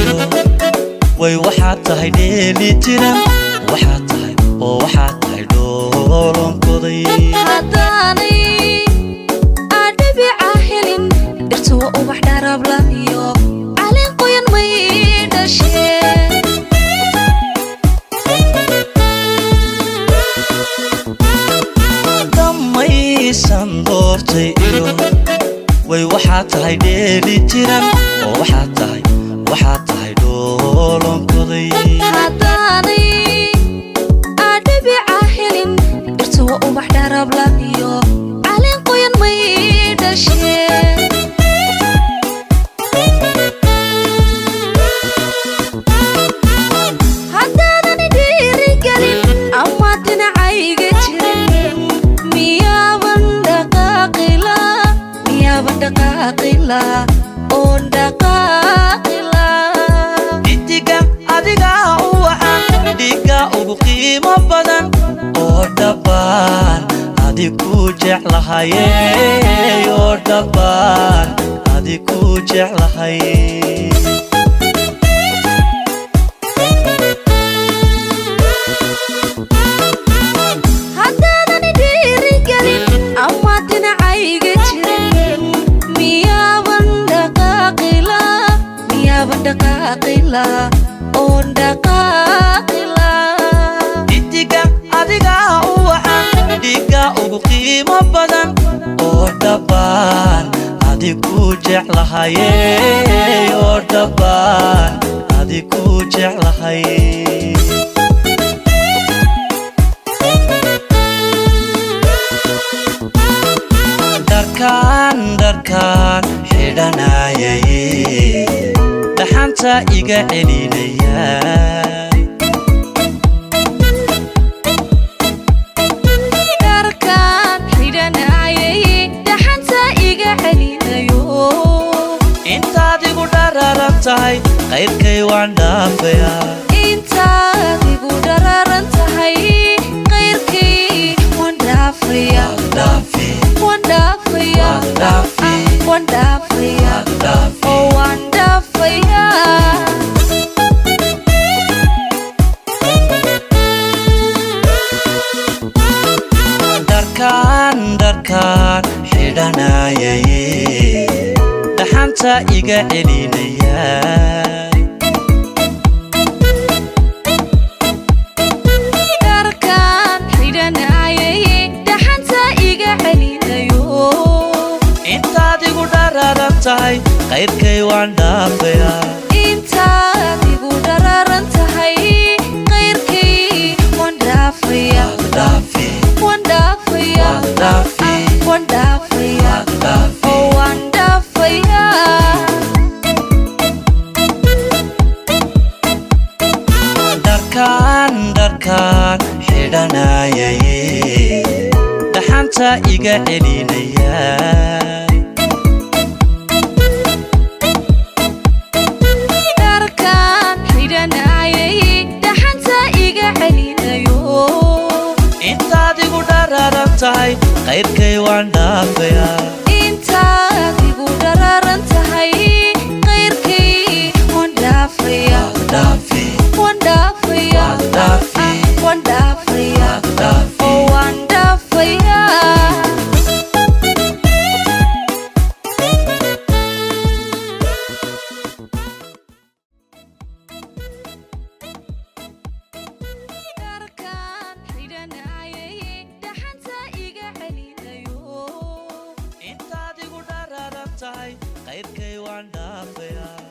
Iyo way waxaad tahay dheeli jira, waxaad tahay oo waxaad tahay dhoolonkoday. Haddaanay adhibica helin dhirtu, waa ubax dharabla iyo caleen qoyan may dhasheen. Dhammaysan doortay iyo way waxaad tahay dheeli jiran, oo waxaad tahay, waxaad tahay dhoolonkoday. Haddaanay adhibica helin dhirtu, waa ubax dharabla iyo caleen qoyan may dhasheen. Haddaadan dhiirigelin ama dhinacayga jirin, miyaaban dhaqaaqila, miyaaban dhaqaaqila oon dhaqaaqila? Dhidiga adigaa u wacan, dhiigga ugu qiimo badan, oo dhabbaan adig ku jeclahaye, oo dhabbaan adig ku jeclahay. Haddaadan dhiirigelin ama dhinacayga jirin, miyaaban dhaqaaqila, miyaaban dhaqaaqila oon dhaqaaqila? Dhidiga adigaa u wacan, dhiigga ugu qiimo badan, oo dhabbaan adig ku jeclahaye, oo dhabbaan adig ku jeclahay. Dharkaan, dharkaan xidhanayay, dhaxanta iga celinaya. Dharkaan xidhanayay dhaxanta iga celinayo. Intaad igu dhararan tahay, qayrkay waan dhaafayaa. Intaad igu dhararan tahay, qayrkay waan dhaafaya. Waan dhaafi. Waan dhaafaya. Waan dhaafi. Waan dhaafaya. Waan dhaafi. Oo waan dhaafaya. Dharkaan, dharkaan xidhanayay, dhaxanta iga celinaya. Dharkaan xidhanayay dhaxanta iga celinayo. Intaad igu dhararan tahay, qayrkay waan dhaafayaa. Intaad igu dhararan tahay, qayrkay waan dhaafaya. Waan dhaafi. Waan dhaafaya. Waan dhaafi. Waan dhaafaya. Waan dhaafi. Oo waan dhaafaya. Dharkaan, dharkaan xidhanayay, dhaxanta iga celinaya. Dharkaan xidhanayay dhaxanta iga celinayo. Intaad igu dhararan tahay, qayrkay waan dhaafayaa. Intaad igu dhararan tahay, qayrkay waan dhaafaya. Waan dhaafi. Waan dhaafaya. Waan dhaafi. Waan dhaafaya. Waan dhaafi. Oo waan dhaafaya. Dharkaan xidhanayay dhaxanta iga celinayo. Intaad igu dhararan tahay, qayrkay waan dhaafayaa.